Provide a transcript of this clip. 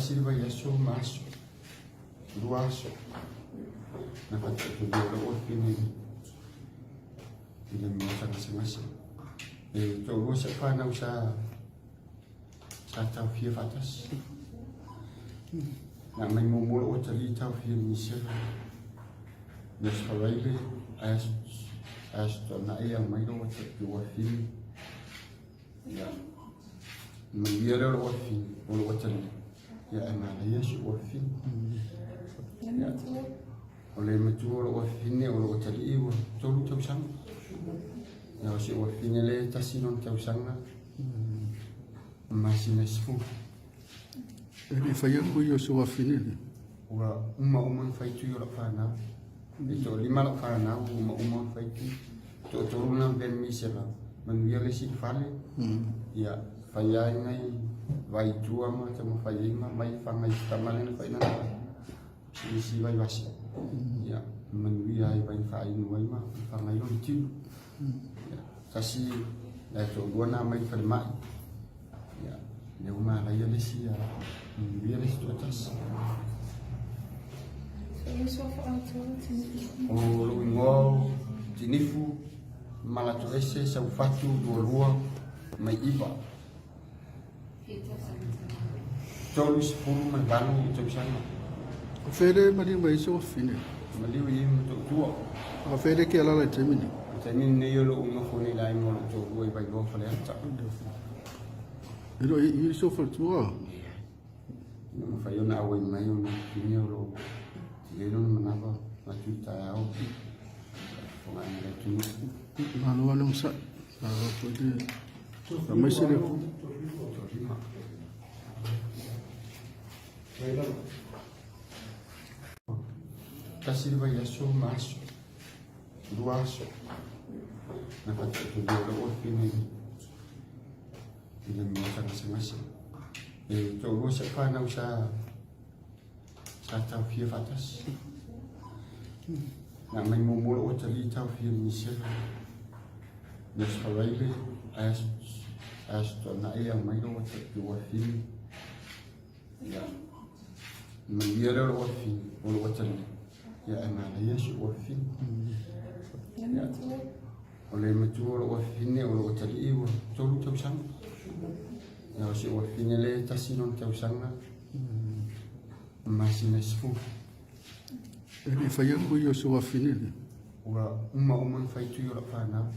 Tasi le vaiaso ma aso, 2 aso na faatoatolia ai lou afine i le maota gasegase. E toalua si au fanau sa sa taofia faatasi. Na aumai muamua lou atalii taofia i le misela. Le Aso Faraile ae Aso Toonai aumai lou afine. Ia, manuia lea o lou afafine, o lou atalii. Ia, ae manaia si ou afafine. Ia, o le matua o lou afafine, o lou atalii ua 3 tausaga. Ia, o si ou afafine lea e 1 lona tausaga, masina e 10. E le i fai atu ia o si ou afafine lea. Ua uma uma ona fai tui o lau fanau. E toalima lau fanau, ua uma uma ona fai tui. Toatolu na avea le misela, manuia le isi i le fale. Ia, fai ai nai vai i tua ma taumafai ai ma aumai faga i si tama lea na fai lana pisinisi vaivasi. Ia, manuia ai vai na faainu ai ma faga ai lona tino. Ia, tasi le toalua na aumai i le falemai. Ia, lea ua manaia le isi, manuia le isi toatasi. O lou igoa o Tinifu Malatoese Saufatu 22 mai 9. 38 tausaga. O fea le maliu mai ai si ou afafine? Maliu i Motootua. A fea le ke alala i taimi nei? I taimi nei o lou nofo nei le aiga o lou toalua i Vailoa Faleata. E le o i i si ou faletua? Ina mafai ona auai mai ona afafine o loo tele lona manava atu i taeao. Faafofoga le atunuu. Malo lava le onosai. Malo foi le aemaise le Toalima. Tasi le vaiaso ma aso, 2 aso na faatoatolia ai lou afafine i le maota gasegase. E toalua si au fanau sa sa taofia faatasi. Na aumai muamua lou atalii taofia i le misela. Le Aso Faraile ae Aso Toonai aumai lou afafine. Ia, manuia lea o lou afafine, o lou atalii. Ia, ae manaia si ou afafine. Ia, o le matua o lou afafine, o lou atalii ua 3 tausaga. Ia, o si ou afafine lea e 1 lona tausaga, masina e 10. E le i fai atu ia o si ou afafine lea. Ua uma uma ona fai tui o lau fanau.